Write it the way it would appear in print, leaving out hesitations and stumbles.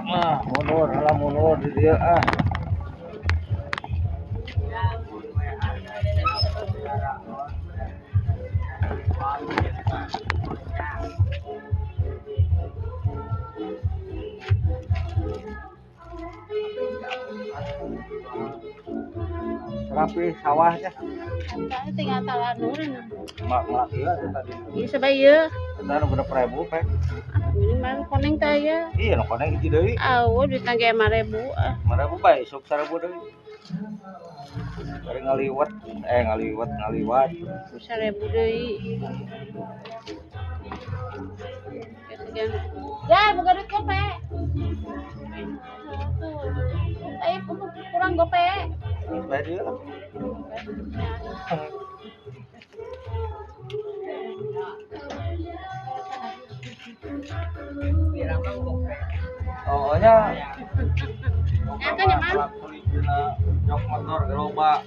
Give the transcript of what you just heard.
Ah, mundur, alah mundur di dieu ah. Rapi sawahnya. Tah tinggal talanun. Mak mak iya tuh tadi. Ieu sabaraha ieu? Kita nu berapa ribu, Pek? Ah, ini mah koneng teh ya. Iya, nu koneng hiji deui. Aw, duit ge 5.000 ah. 5.000 bae, sok 1.000 deui. Bari ngaliwet, eh ngaliwet, ngaliwat. 1.000 deui. Sekian. Ya, boga duit gope. Eh, kurang gope. Bae deui lah. Oh, nya. Ya kan ya, Mang? Dina jok motor gerobak.